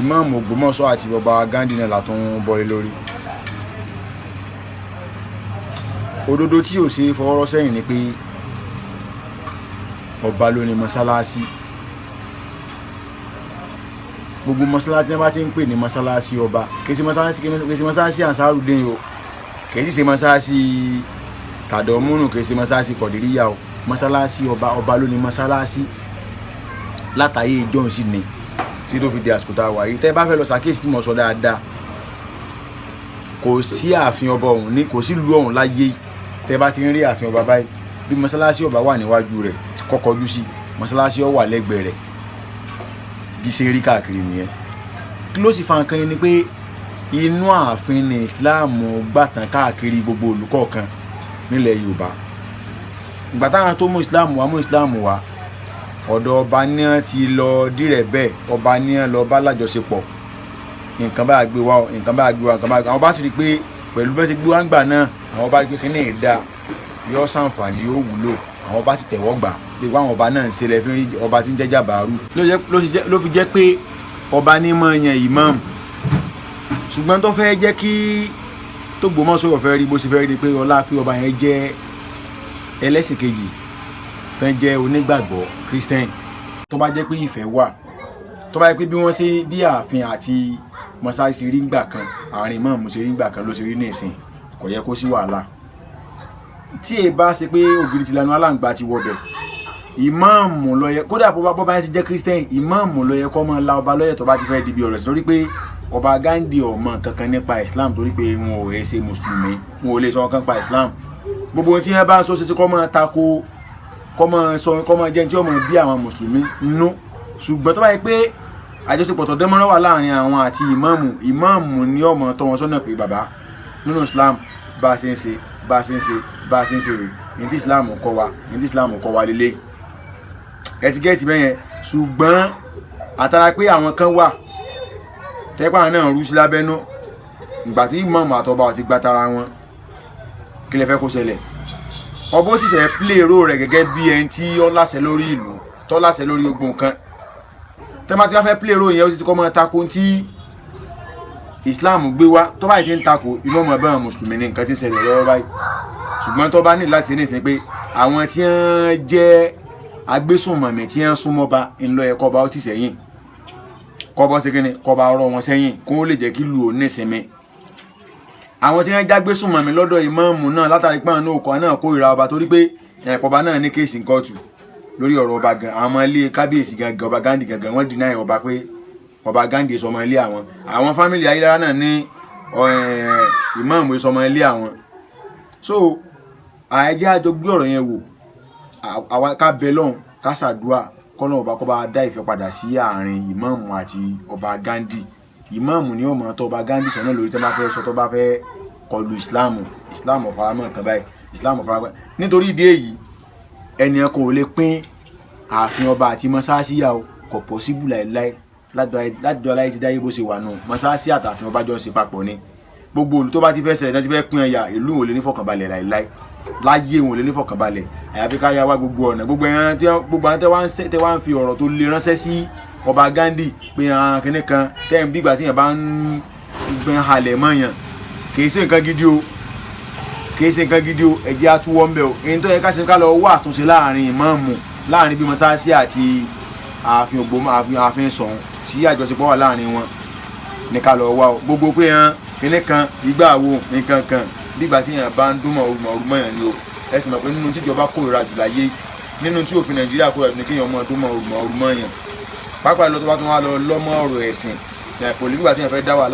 Ìmáàmù Ògbómọ̀ṣọ́ àti ọba Ghandi náà la tún bọ́lé lórí. Òdodo tí ò ṣe é fọwọ́rọ́ sẹ́yìn ni pé ọba ló ní mọ́sálásí. Gbogbo mọ́sálásí tí wọ́n bá ti ń pè ní mọ́sálásí ọba, kì í ṣe mọ́sálásí, kì í ṣe mọ́sálásí Ansarudeen o, kì í sì ṣe mọ́sálásí Tàdọ́múnù, kì í ṣe mọ́sálásí Kọ̀dìríyà o. Mọ́sálásí ọba, ọba ló ní mọ́sálásí látàyè ìjọ́un sí ni tí tó fi di àsìkò tá a wà yìí. Tẹ́ bá fẹ́ lọ ṣàkíyèsí tí mo sọ dáadáa, kò sí ààfin ọba ọ̀hún ní, kò sí ìlú ọ̀hún láyé. Tẹ́ bá ti ń rí ààfin ọba báyìí, bí mọ́sálásí ọba wà níwájú rẹ̀ kọ́kọ́jú sí mọ́sálásí, ó wà lẹ́gbẹ̀ẹ́ rẹ̀. Bí ṣe rí káàkiri nìyẹn. Kí ló sì fa nǹkan yẹn ni pé inú ààfin ní Islam gbàtàn káàkiri gbogbo olùkọ̀ọ̀kan nílẹ̀ Yorùbá. Ìgbà táwọn tó mú Islam wá, mú Islam wá, ọ̀dọ̀ ọba ní wọ́n ti lọ dírẹ̀ bẹ́ẹ̀. Ọba ní wọ́n lọ bá lájọṣepọ̀. Nǹkan bá gbé wá o, nǹkan bá gbé wá, nǹkan bá gbé. Àwọn bá sì rí i pé pẹ̀lú bẹ́ẹ̀ ṣe gbé wá ń gbà náà, àwọn bá rí i pé kíní ìdá yóò ṣàǹfààní, yóò wúlò, àwọn bá sì tẹ̀wọ́ gbà pé àwọn ọba náà ń ṣe lẹ́fín rí ọba tí ń jẹ́ jàbàrú ló fi jẹ́ pé ọba ní mọ̀ yan ìmáàmù. Ṣùgbọ́n tó fẹ́ jẹ́ kí t'Ògbómọ̀ṣọ́ fẹ́ rí bó ṣe fẹ́ rí ni pé ọlá pé ọba yẹn jẹ́ ẹlẹ́sìn kejì, tán jẹ́ onígbàgbọ́ Christian. Tó bá jẹ́ pé ìfẹ́ wà, tó bá jẹ́ pé bí wọ́n ṣe bí ààfin àti mọ́ṣáláṣí rí ńgbà kan, àárín ìmáàmù ṣe rí ńgbà kan ló ṣe rí nísìn, kò yẹ kó sí wàhálà. Tí èyí bá ṣe pé ògiri ti lanu, aláǹgbá ti wọbẹ̀. Ìmáàmù ló yẹ, kódà bó bá yẹn ti jẹ́ Christian, ìmáàmù ló yẹ kó máa la ọba lọ́yẹ̀ tó bá ti fẹ́ di bí ọ̀rọ̀ sí, torí pé ọba Ghandi ò mọ̀ kankan nípa Islam, torí pé wọn ò ṣe mùsùlùmí, wọn ò lè sọ kankan pa Islam. Gbogbo ohun tí wọ́n bá ń sọ ṣe kó máa tako, kó máa sọ, kó máa jẹ́ tí ó máa bí àwọn mùsùlùmí nínú. Ṣùgbọ́n tó bá yẹ pé àjọṣepọ̀ tó dánmọ́rán wà láàrin àwọn àti ìmáàmù, ìmáàmù ní ọmọ tọ́ wọn sọ́nà pé, bàbá, nínú Islam, bá a ṣe ń ṣe, bá a ṣe ń ṣe, bá a ṣe ń ṣe rè ní tí Islam kọ́ wa, ní tí Islam kọ́ wa lélẹ̀. Ẹ ti get bẹ́yẹn. Ṣùgbọ́n àtàrà pé àwọn kan wà tẹ́pà náà rú sí lábẹ́nú, ìgbà tí ìmáàmù àtọba ti gbá tara wọn, kí lẹ fẹ́ kó ṣẹlẹ̀? Ọba ó sì fẹ́ play role rẹ̀ gẹ́gẹ́ bí ẹni tí ó láṣẹ lórí ìlú, tó láṣẹ lórí gbogbo nǹkan. Tẹ́ bá ti wá fẹ́ play role yẹn, ó sì ti kọ́ mọ́ tako tí Islam gbé wá. Tó báyìí ti ń tako, inú ọmọ ẹ̀bọ̀n mùsùlùmí ní nǹkan tí ń ṣẹlẹ̀ lọ́wọ́ báyìí. Ṣùgbọ́n tó bá ní láti ṣe ní ìsìn pé àwọn tí wọ́n jẹ́ agbésùnmọ̀mí tí wọ́n súnmọ́ba ńlọ ẹ̀kọ́ ọba ó ti sẹ́yìn, kọ́bọ́ sí kíni, kọ́ba ọ̀rọ̀ wọn sẹ́yìn, kó lè jẹ́ kí lù ó nísinmi. Àwọn tí wọ́n jágbé sùnmọ̀mí lọ́dọ̀ ìmáàmù náà, látàrí pé àwọn náà kọ́ náà kórìíra ọba, torí pé ẹ̀kọ́ ọba náà ní case kóòtù lórí ọ̀rọ̀ ọba gan. Àwọn ọmọ ilé kábíyèsí gangan, ọba Ghandi gangan, wọ́n deny ọba pé ọba Ghandi sọmọ ilé àwọn. Àwọn family Ayélára náà ní ìmáàmù sọmọ ilé àwọn. So àìjẹ́ àjọ gbé ọ̀rọ̀ yẹn wò, àwa ká bẹ lọ́hùn, ká ṣàdúrà kọ́nà ọba kó bá dá ìfẹ́ padà sí àárín ìmáàmù àti ọba Ghandi. Ìmáàmù ni ó mọ̀ tó ọba Ghandi sọ̀nà lórí tí wọ́n bá fẹ́ sọ, tó bá fẹ́ kọlu Islam. Islam ò faramọ́ nǹkan báyìí, Islam ò faramọ́. Nítorí ìdí èyí, ẹnìyàn kò lè pín ààfin ọba àti mọ́sáàsì yà o, kò possible láìláì. Láti dọ́ aláyé ti dáyé, bó ṣe wà nù, mọ́sáàsì àtààfin ọba jọ ń ṣe papọ̀ ni. Gbogbo olú tó bá ti fẹ́ ṣẹlẹ̀, tó ti fẹ́ pín ẹ̀yà, ìlú ò lè ní fọkànbalẹ̀ láìláì. Láyé, wọn ò lè ní fọkànbalẹ̀, àyàfi ká yá wá gbogbo ọ̀nà. Gbogbo ẹran tí gbogbo àwọn tẹ́ wá ń fi ọ̀rọ̀ tó le ránṣẹ́ sí ọba Ghandi pé àwọn kinní kan tẹ́ ń bígbà tí yẹn bá ń gbọ́n halẹ̀ mọ́ yàn, kì í ṣe nǹkan gidi o, kì í ṣe nǹkan gidi o. Ẹ jẹ́ àtúwọ́ ń bẹ̀ o. Èyí tó yẹ ká ṣe, ká lọ wá àtúnṣe láàrin ìmáàmù, láàrin bí mọ́sáàsì àti ààfin Ògbómọ̀, ààfin Ṣọ̀ún, tí àjọṣepọ̀ wà láàrin wọn ní ká lọ wá o. Gbogbo pé hàn kinní kan, ìgbà wo, nǹkan kan, bígbà tí yẹn bá ń dún mọ̀ mọ̀ yẹn ni o. Ẹ sì mọ̀ pé nínú tíjọba kórìíra jù láyé, nínú tí òfin Nàìjíríà kórìíra jù ní kéèyàn mọ̀ dún mọ̀ mọ̀ yẹn, pápá lọ tó bá tún wá lọ lọ́mọ ọ̀rọ̀ ẹ̀sìn kò lè, bígbà tí yẹn fẹ́ dá wàhálà.